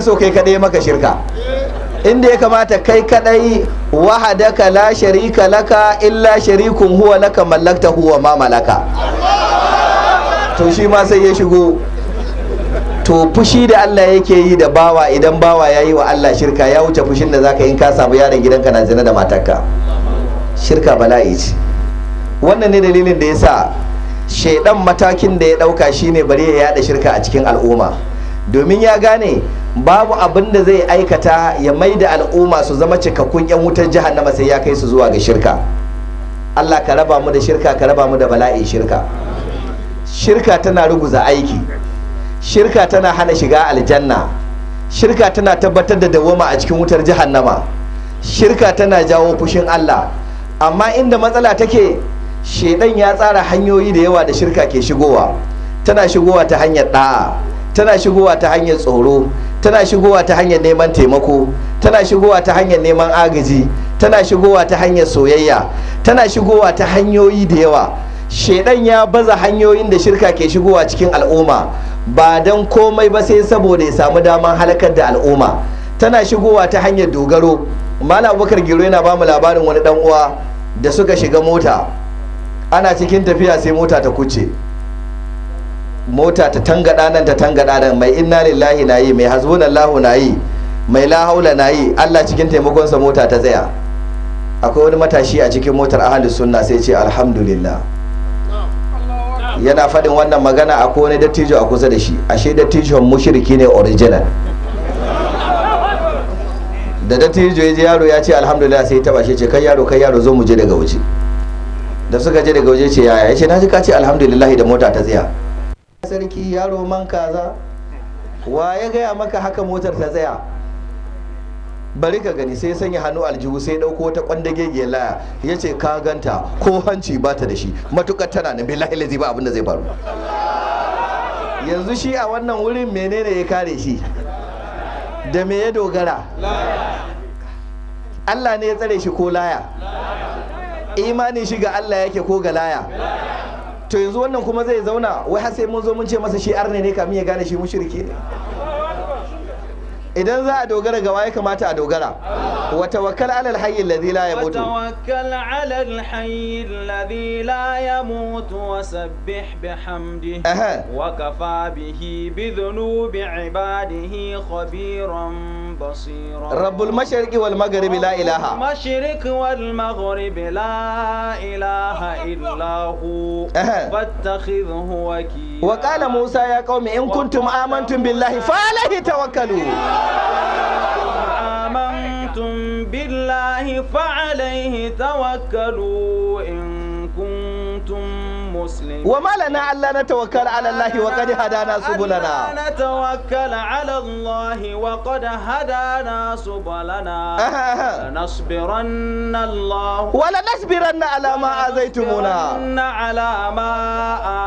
So kai kadai maka shirka, inda ya kamata kai kadai, wahadaka la sharika laka illa sharikun huwa laka mallakta huwa ma malaka. To shi ma sai ya shigo. To fushi da Allah yake yi da bawa idan bawa ya yi wa Allah shirka ya wuce fushin da zaka in ka samu yaron gidanka na zina da matarka. Shirka bala'i ce. Wannan ne dalilin da ya sa shaidan matakin da ya dauka shine bari ya yada shirka a cikin al'umma, domin ya gane babu abin da zai aikata ya mai da al'umma su zama cikakkun 'yan wutar jahannama sai ya kai su zuwa ga shirka. Allah ka raba mu da shirka, ka raba mu da bala'in shirka. Shirka tana ruguza aiki, shirka tana hana shiga aljanna, shirka tana tabbatar da dawwama a cikin wutar jahannama, shirka tana jawo fushin Allah. Amma inda matsala take, shedan ya tsara hanyoyi da yawa da shirka ke shigowa. Tana shigowa ta hanyar da'a, tana shigowa ta hanyar tsoro, tana shigowa ta hanyar neman taimako, tana shigowa ta hanyar neman agaji, tana shigowa ta hanyar soyayya, tana shigowa ta hanyoyi da yawa. Shedan ya baza hanyoyin da shirka ke shigowa cikin al'umma ba don komai ba sai saboda ya samu daman halakar da al'umma. Tana shigowa ta hanyar dogaro. Malam Abubakar Giro yana bamu labarin wani dan uwa da suka shiga mota, ana cikin tafiya sai mota ta kuce, mota ta tangada nan, ta tangada nan, mai inna lillahi na yi, mai hasbunallahu na yi, mai la haula na yi. Allah cikin taimakonsa mota ta tsaya. Akwai wani matashi a cikin motar, ahlus sunna, sai ce alhamdulillah. Yana faɗin wannan magana, akwai wani dattijo a kusa da shi. Ashe dattijon mushriki ne original. Da dattijo ya ji yaro ya ce alhamdulillah, sai ya taba shi, ce kai yaro, kai yaro, zo mu je daga waje. Da suka je daga waje, ce yaya? Ya ce na ji ka ce alhamdulillah da mota ta tsaya. Sarki yaro man kaza, wa ya gaya maka haka motar ta tsaya? Bari ka gani. Sai ya sanya hannu aljihu, sai ya dauko wata kwandagegiyar laya, ya ce ka ganta ko hanci ba ta da shi, matukar tana nan, billahi lazi ba abin da zai faru. Yanzu shi a wannan wurin menene ya kare shi? Da me ya dogara? Allah ne ya tsare shi ko laya? Imanin shi ga Allah yake ko ga laya? To yanzu wannan kuma zai zauna wai har sai mun zo mun ce masa shi arne ne kamin ya gane shi mushriki ne? Idan za a dogara, ga waye kamata a dogara? Wa tawakkal alal hayy alladhi la yamutu. وتوكل على الحي الذي لا يموت وسبح بحمده وكفى به بذنوب عباده خبيرا بصيرا. Rabbul mashriqi wal maghribi la ilaha المشرق والمغرب لا إله إلا هو فاتخذه وكيلا. Wa qala musa ya qaumi in kuntum amantum billahi fa alayhi tawakkalu. آمنتم بالله فعليه توكلوا إن كنتم مسلمين. Wa ma lana alla natawakkal ala allahi wa qad hadana subulana. ألا نتوكل على الله وقد هدانا سبلنا. لنصبرن الله Wa lanasbiranna ala ma azaitumuna. لنصبرن على ما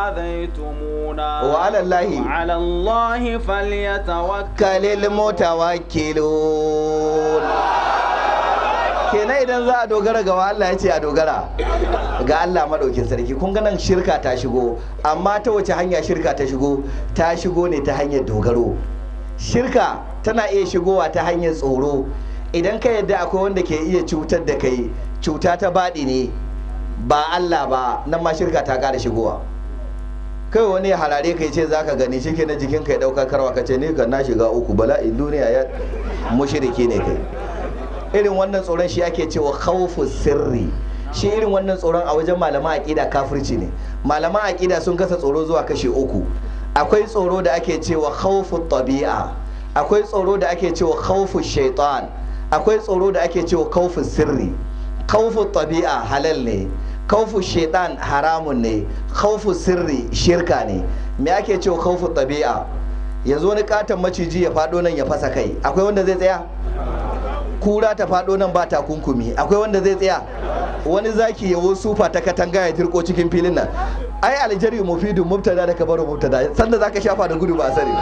آذيتمونا. Wa ala allahi وعلى الله فليتوكل kalil mutawakkilun. Kenan idan za a dogara, ga Allah ya ce a dogara, ga Allah madaukin sarki. Kun ga nan shirka ta shigo, amma ta wace hanya shirka ta shigo? Ta shigo ne ta hanyar dogaro. Shirka tana iya shigowa ta hanyar tsoro. Idan ka yadda akwai wanda ke iya cutar da kai, cuta ta baɗi ne ba Allah ba, nan ma shirka ta ƙara shigowa. Kai wani ya harare ka ce za ka gani, shi ke na jikinka ya ɗauka karwa, ka ce ni kan na shiga uku, bala'in duniya ya mushriki ne kai. Irin wannan tsoron shi ake cewa khawfu sirri. Shi irin wannan tsoron a wajen malaman aqida kafirci ne. Malaman aqida sun kasa tsoro zuwa kashi uku. Akwai tsoro da ake cewa khawfu tabi'a, akwai tsoro da ake cewa khawfu shaitan, akwai tsoro da ake cewa khawfu sirri. Khawfu tabi'a halal ne, khawfu shaitan haramun ne, khawfu sirri shirka ne. Me ake cewa khawfu tabi'a? Yanzu wani katon maciji ya faɗo nan ya fasa kai, akwai wanda zai tsaya? Kura ta faɗo nan ba takunkumi, akwai wanda zai tsaya? Wani zaki ya sufa ta katanga ya jirko cikin filin nan, ai aljari mufidu mubtada da kabaru mubtada, sanda zaka shafa da gudu ba sani.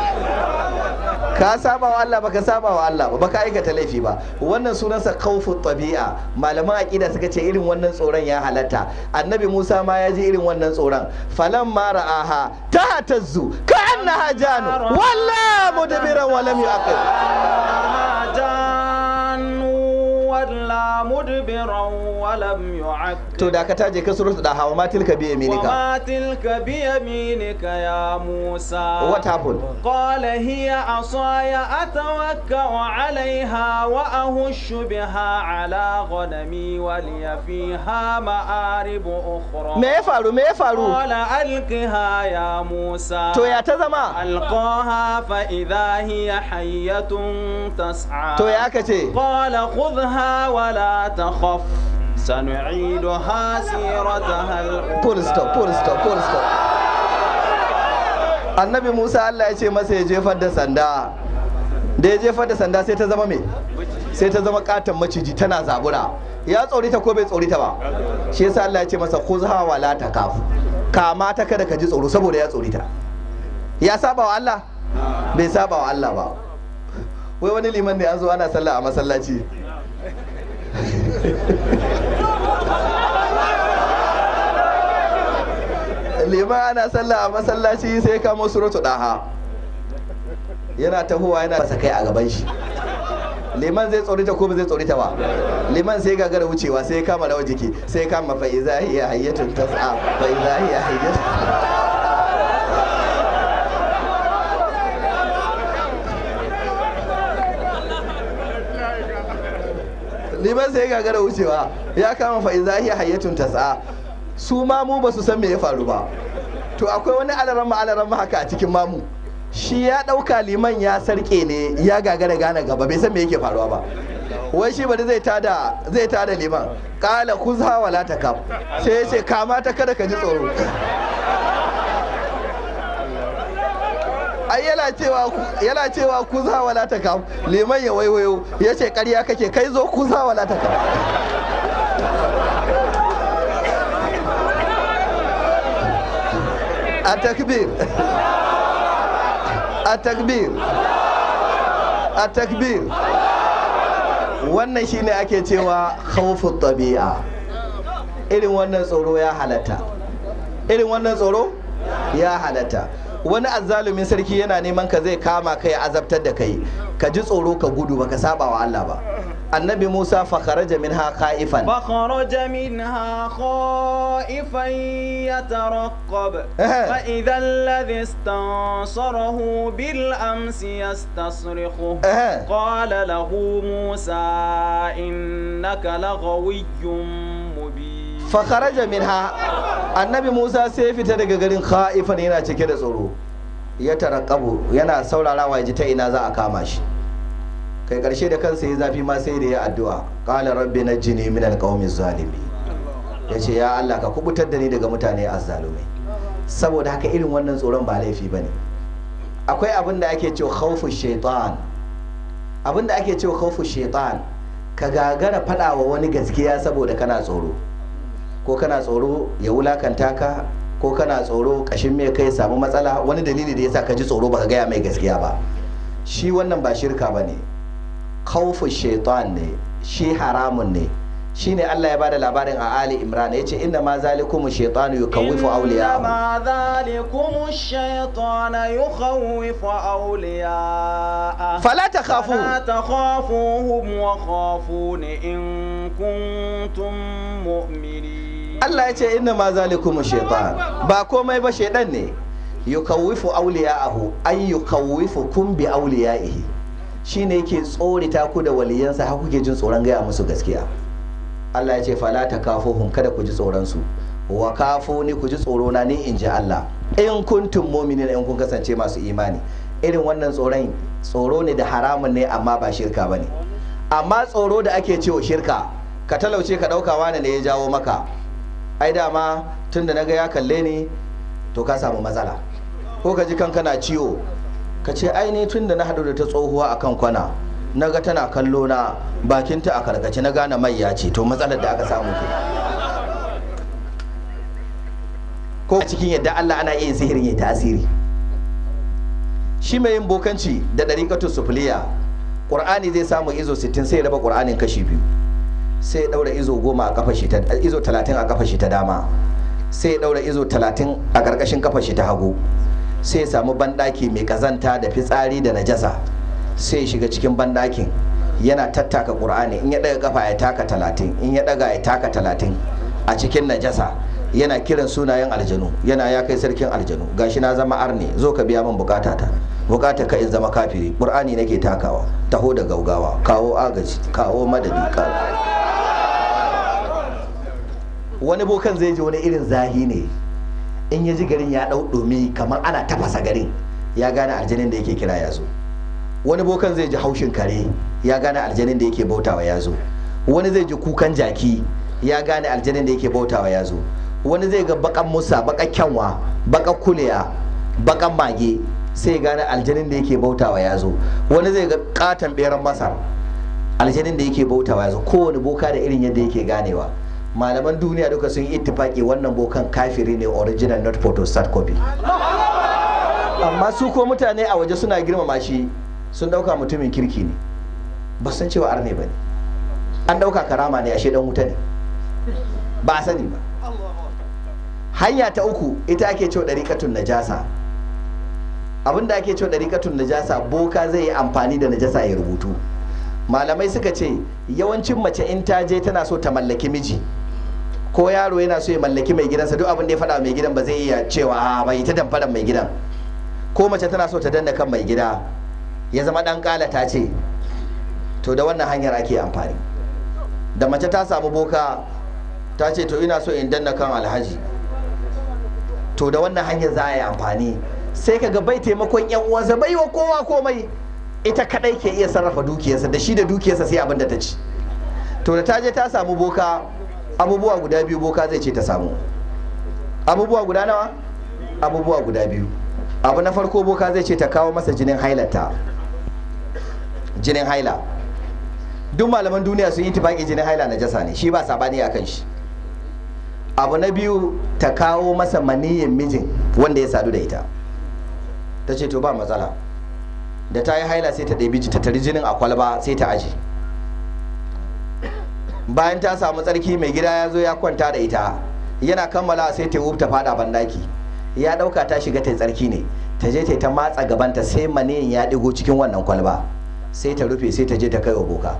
Ka saba wa Allah, baka saba wa Allah ba, baka aikata laifi ba. Wannan sunansa khawfu tabi'a. Malaman aqida suka ce irin wannan tsoron ya halatta. Annabi Musa ma ya ji irin wannan tsoron. Falamma ra'aha tahtazzu ka'annaha janu walla mudbiran wa lam yu'aqib. Walla mudbiran wa lam yu'aqib. To da ka taje ka suratu da hawa ma tilka bi yaminika. Wa ma tilka bi yaminika ya Musa. What happened? Qala hiya asaya atawakkau alaiha wa ahushu biha ala ghanami wa li fiha ma'arib ukhra. Me ya faru? Me ya faru? Qala alqiha ya Musa. To ya ta zama? Alqaha fa idha hiya hayyatun tas'a. To ya aka ce? Qala khudha wa la takhaf sanu'iduha sirataha al-ula. Full stop, full stop, full stop. Annabi Musa Allah ya ce masa ya jefar da sanda. Da ya jefar da sanda sai ta zama me? Sai ta zama katon maciji tana zabura. Ya tsorita ko bai tsorita ba? Shi yasa Allah ya ce masa khuzha wa la takaf. Kama ta kada ka ji tsoro saboda ya tsorita. Ya saba wa Allah? Bai saba wa Allah ba. Wai wani liman ne an zo ana sallah a masallaci. Liman ana sallah a masallaci sai kamo suratu daha. Yana tahowa yana masa kai a gaban shi. Liman zai tsorita ko ba zai tsorita ba? Liman sai gagara wucewa sai ya kama rawar jiki sai ya kama fa iza hiya hayyatun tas'a fa iza hiya hayyatun. Liman sai gagara wucewa ya kama fa iza hiya hayyatun tas'a. Su mamu ba su san me ya faru ba. To akwai wani alaramma alaramma haka a cikin mamu. Shi ya ɗauka liman ya sarke ne ya gagara gane gaba bai san me yake faruwa ba. Wai shi bari zai tada liman. Qala khuzha wala takaf. Sai ya ce kama ta kada ka ji tsoro. Ai yana cewa khuzha wala takaf. Liman ya waiwayo ya ce ƙarya kake kai zo khuzha wala takaf. A takbir. A takbir. A takbir. Wannan shine ake cewa khawfu tabi'a. Irin wannan tsoro ya halatta. Irin wannan tsoro ya halatta. Wani azzalumin sarki yana neman ka zai kama kai azabtar da kai. Ka ji tsoro ka gudu baka saba wa Allah ba. Annabi Musa fa kharaja minha khaifan. Fa kharaja minha khaifan yataraqqab. Fa idha alladhi istansarahu bil amsi yastasrikhu. Qala lahu Musa innaka laghawiyyun mubin. Fa kharaja minha. Annabi Musa sai ya fita daga garin khaifan yana cike da tsoro. Ya taraqqabu yana saurarawa ya ji ta ina za a kama shi. Kai karshe da kansa ya zafi ma sai da ya addu'a. Qala rabbi najjini min alqawmi zalimi. Yace ya Allah ka kubutar da ni daga mutane azzalumai. Saboda haka irin wannan tsoron ba laifi bane. Akwai abin da ake cewa khawfu shaitan. Abin da ake cewa khawfu shaitan, ka gagara fada wa wani gaskiya saboda kana tsoro. Ko kana tsoro ya wulakanta ka, ko kana tsoro kashin mai kai samu matsala, wani dalili da yasa ka ji tsoro baka gaya mai gaskiya ba. Shi wannan ba shirka bane. Khawfu shaitan ne, shi haramun ne. Shine Allah ya bada labarin a Ali Imran yace inna ma zalikumu shaytanu yukawwifu awliya'ahu. Inna ma zalikumu shaytanu yukawwifu awliya'ahu. Fala takhafu. Fala takhafuhum wa khafuni in kuntum mu'minin. Allah yace inna ma zalikumu shaytan. Ba komai ba shaydan ne. Yukawwifu awliya'ahu ay yukawwifukum bi awliya'ihi. Shine yake tsorita ku da waliyansa har kuke jin tsoron gaya musu gaskiya. Allah ya ce fala takafuhum kada ku ji tsoron su, wa kafuni ku ji tsoro na ni in ji Allah, in kuntum mu'minin in kun kasance masu imani. Irin wannan tsoron tsoro ne da haramun ne amma ba shirka bane. Amma tsoro da ake cewa shirka, ka talauce ka dauka wani ne ya jawo maka, ai dama tunda naga ya kalle ni to ka samu matsala. Ko ka ji kanka na ciwo ka ce ai ni tunda na haɗu da ta tsohuwa akan kwana naga tana kallo na bakinta a karkace na gane mai ya ce, to matsalar da aka samu ke. Ko cikin yadda Allah ana iya sihirin ya tasiri. Shi mai yin bokanci da ɗariƙatu sufliya, ƙur'ani zai samu izo 60, sai ya raba ƙur'anin kashi biyu, sai ya ɗaura izo 10 a kafa shi ta, izo 30 a kafa shi ta dama, sai ya ɗaura izo 30 a ƙarƙashin kafa shi ta hagu, sai ya samu banɗaki mai ƙazanta da fitsari da najasa, sai ya shiga cikin banɗakin yana tattaka ƙur'ani. In ya ɗaga kafa ya taka 30, in ya ɗaga ya taka 30 a cikin najasa, yana kiran sunayen aljanu, yana ya kai sarkin aljanu, gashi na zama arne, zo ka biya min bukata ta, bukata ka in zama kafiri, ƙur'ani nake takawa, taho da gaugawa, kawo agaji, kawo madadi, kawo. Wani bokan zai ji wani irin zahi ne in ya ji garin ya ɗau ɗumi kamar ana tafasa garin, ya gane aljanin da yake kira ya zo. Wani bokan zai ji haushin kare, ya gane aljanin da yake bautawa ya zo. Wani zai ji kukan jaki, ya gane aljanin da yake bautawa ya zo. Wani zai ga bakan musa, bakan kyanwa, bakan kuliya, bakan mage, sai gane aljanin da yake bautawa ya zo. Wani zai ga katon beran masar, aljanin da yake bautawa ya zo. Kowane boka da irin yadda yake ganewa. Malaman duniya duka sun yi ittifaki wannan bokan kafiri ne, original, not photostat copy. Amma su ko mutane a waje suna girmama shi, sun dauka mutumin kirki ne, ba san cewa arne ba ne. An dauka karama ne, ashe dan wuta ne, ba a sani ba. Hanya ta uku ita ake cewa ɗariƙatun najasa. Abinda ake cewa ɗariƙatun najasa, boka zai yi amfani da najasa ya rubutu. Malamai suka ce yawancin mace in ta je tana so ta mallaki miji, ko yaro yana so ya mallaki mai gidansa, duk abin da ya faɗa mai gidan ba zai iya cewa a bai ta damfaran mai gidan. Ko mace tana so ta danna kan mai gida ya zama ɗan ƙala ta ce, to da wannan hanyar ake amfani. Da mace ta samu boka ta ce to ina so in danna kan alhaji, to da wannan hanyar za a yi amfani. Sai ka ga bai taimakon yan uwansa, bai wa kowa komai, ita kadai ke iya sarrafa dukiyarsa, da shi da dukiyarsa sai abin da ta ci. To da ta je ta samu boka, abubuwa guda biyu boka zai ce ta samu. Abubuwa guda nawa? Abubuwa guda biyu. Abu na farko, boka zai ce ta kawo masa jinin hailata. Jinin haila, duk malaman duniya sun yi tufaki jinin haila najasa ne, shi ba sabani akan shi. Abu na biyu, ta kawo masa maniyin mijin wanda ya sadu da ita. Ta ce to ba matsala. Da ta yi haila sai ta ɗebi, ta tari jinin a kwalba, sai ta aje. Bayan ta samu tsarki, mai gida ya zo ya kwanta da ita, yana kammala sai ta wuf ta fada bandaki. Ya ɗauka ta shiga ta tsarki ne, ta je ta matsa gabanta sai maniyin ya ɗigo cikin wannan kwalba, sai ta rufe, sai ta je ta kai wa boka.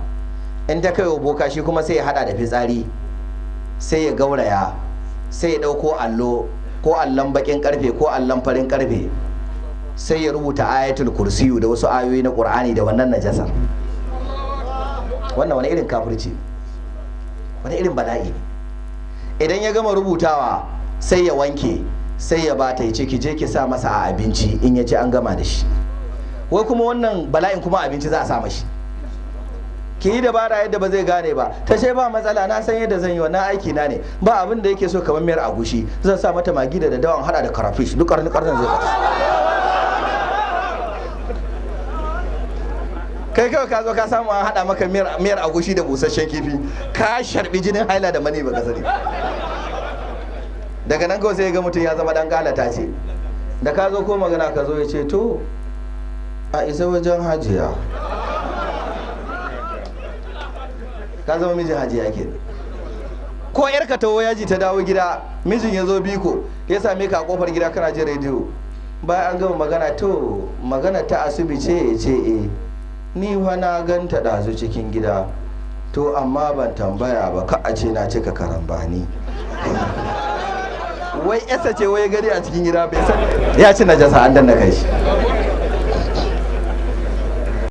In ta kai wa boka, shi kuma sai ya hada da fitsari, sai ya gauraya, sai ya ɗauko allo, ko allon bakin karfe ko allon farin karfe, sai ya rubuta ayatul kursiyu da wasu ayoyi na qur'ani da wannan najasar. Wannan wani irin kafirci, wani irin bala'i ne. Idan ya gama rubutawa sai ya wanke, sai ya bata, ya ce ki je ki sa masa a abinci, in ya ci an gama da shi. Wai kuma wannan bala'in kuma abinci za a sa mashi. Ki yi dabara yadda ba zai gane ba. Ta ce ba matsala, na san yadda zan yi wannan, aiki na ne. Ba abin da yake so kamar miyar agushi, zan sa mata magi da daddawan, hada da karafish, duk karni karnin zai fata. Kai kawai ka zo ka samu an hada maka miyar agushi da busasshen kifi, ka sharbi jinin haila da mani baka sani. Daga nan kawai sai ga mutum ya zama dan galata ce. Da ka zo ko magana ka zo ya ce to a isa wajen hajiya, ka zama mijin hajiya ke. Ko yarka ta yaji ta dawo gida, mijin ya zo biko ya same ka a kofar gida kana jin rediyo. Bayan an gama magana, to magana ta asibi ce, ya ce eh ni fa na ganta ɗazu cikin gida, to amma ban tambaya ba, ka a ce na cika karambani. Wai yasa ce wai gari a cikin gida, bai san ya ci najasa an danna kai shi.